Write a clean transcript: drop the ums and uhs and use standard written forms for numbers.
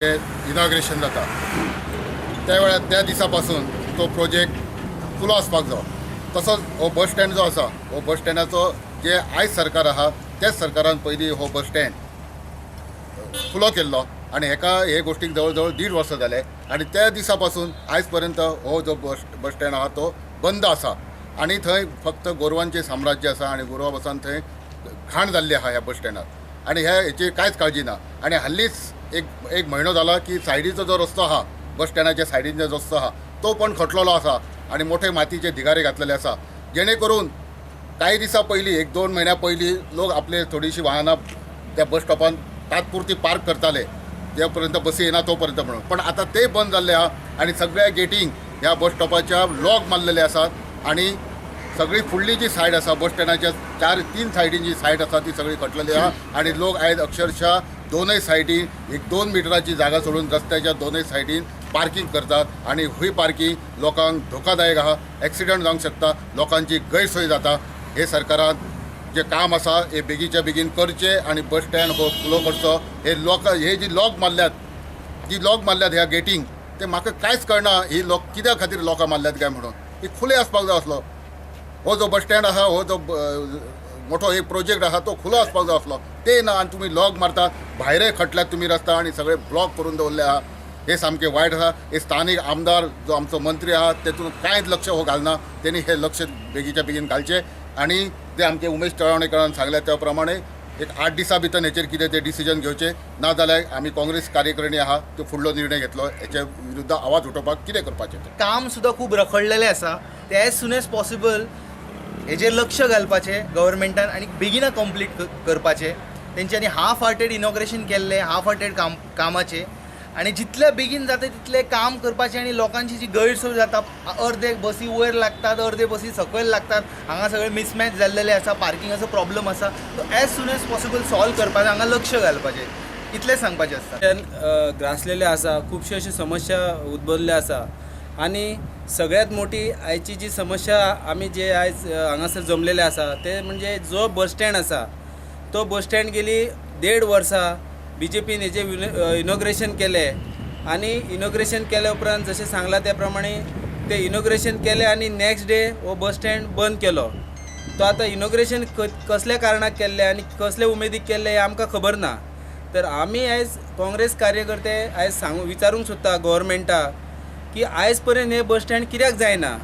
Inauguration जाता त्या वेळार त्या दिसा पासून तो प्रोजेक्ट खुलो आसपाक जायो. तसोच हो बस स्टँड जो आसा, हो बस स्टँडाचो जे आयज सरकार आहा त्याच सरकारान पयलीं हो बस स्टँड खुलो केल्लो आनी हेका हे गोश्टीक जवळ जवळ 1.5 वर्सां जाले आनी त्या दिसा पासून आयज पर्यंत हो जो बस बस स्टँड आहा तो बंद आसा आनी थंय फक्त गोरवांचें साम्राज्य आसा आनी गोरवां बसान थंय घाण जाल्ली आहा ह्या बस स्टँडार आनी ह्या हेची कांयच काळजी ना. आनी हाल्लींच एक एक म्हयनो जाला की सायडीचो जो रस्तो आहा, बस स्टँडाच्या सायडीन जो रस्तो आहा तो पण खटलेलो आसा आनी मोठे मातीचे धिगारे घातलेले आसा, जेणे करून कांय दिसां पयलीं, 1-2 म्हयन्या पयलीं लोक आपले थोडीशीं वाहनां त्या बस स्टॉपान तात्पुरती पार्क करताले जे पर्यंत बसी येना तो पर्यंत म्हणून, पण आतां ते बंद जाल्ले आहा आनी सगळ्या गेटींक ह्या बस स्टॉपाच्या लॉक मारलेले आसात आनी सगळी फुडली जी सायड आसा बस स्टँडाच्या 4-3 सायडीन जी सायड आसा ती सगळी खटलेली आहा आनी लोक आयज अक्षरशः दोनय सायडीन 1-2 मिटराची जागा सोडून रस्त्याच्या दोनय सायडीन पार्किंग करतात आनी ही पार्किंग लोकांक धोकादायक आहा, एक्सिडंट जावंक शकता, लोकांची गैरसोय जाता. हे सरकारान जे काम आसा हे बेगीच्या बेगीन करचें आनी बस स्टँड हो खुलो करचो. हे लोक हे जी लॉक मारल्यात, जी लॉक मारल्यात ह्या गेटींक, ते म्हाका कांयच कळना ही लोक कित्या खातीर लोकां मारल्यात काय म्हणून. ही खुले आसपाक जाय आसलो. हो जो बस स्टँड आहा, हो जो मोठो एक प्रोजेक्ट आहा तो खुलो आसपाक जाय आसलो, ते ना आनी तुमी लॉक मारतात, भायरय खटल्यात तुमी रस्ता आनी सगळे ब्लॉक करून दवरले आहा. हे सामकें वायट आहा. हे स्थानीक आमदार जो आमचो मंत्री आहा तेतून कांयच लक्ष हो घालना, तेणी हे लक्ष बेगीच्या बेगीन घालचें आनी ते आमचे उमेश तळावणेकरान सांगल्या त्या प्रमाणे एक 8 दिसां भितर हेचेर कितें ते डिसिजन घेवचें, ना जाल्यार आमी काँग्रेस कार्यकारिणी आहा त्यो फुडलो निर्णय घेतलो हेच्या विरुद्ध आवाज उठोवपाक कितें करपाचें तें. काम सुद्दां खूब रखडलेलें आसा, ते एज सून एज पॉसिबल हेजेर लक्ष घालपाचें गव्हर्मेंटान आनी बेगिना कंप्लीट करपाचें. तेंच्यांनी हाफ हार्टेड इनॉग्रेशन केल्लें, हाफ हार्टेड काम कामाचें, आनी जितले बेगीन जाता तितलें काम करपाचें आनी लोकांची जी गैरसोय जाता, अर्दे बसी वयर लागतात, अर्दे बसी सकयल लागतात, हांगा सगळें मिसमॅच जाल्लेलें आसा, पार्किंगाचो प्रॉब्लम आसा, तो as soon as possible solve करपाचें, हांगा लक्ष घालपाचें, इतलें सांगपाचें आसता. ग्रासलेले आसा, खुबश्यो अश्यो समस्या उद्भवल्ल्यो आसा आनी सगळ्यांत मोठी आयची जी समस्या आमी जे आयज हांगासर जमलेले आसा ते म्हणजे जो बस स्टँड आसा तो बस स्टँड गेली 1.5 वर्सां बीजेपीन हेजें इनॉग्रेशन केलें आनी इनॉग्रेशन केल्या उपरांत जशें सांगलां त्या प्रमाणे ते इनॉग्रेशन केलें आनी नॅक्स्ट डे हो बस स्टँड बंद केलो. तो आतां इनॉग्रेशन कसल्या कारणाक केल्लें आनी कसले उमेदीक केल्लें हें आमकां खबर ना. तर आमी आयज काँग्रेस कार्यकर्ते आयज सांगू विचारूंक सोदता गव्हर्मेंटाक की आयज पर्यंत हें बस स्टँड कित्याक जायना.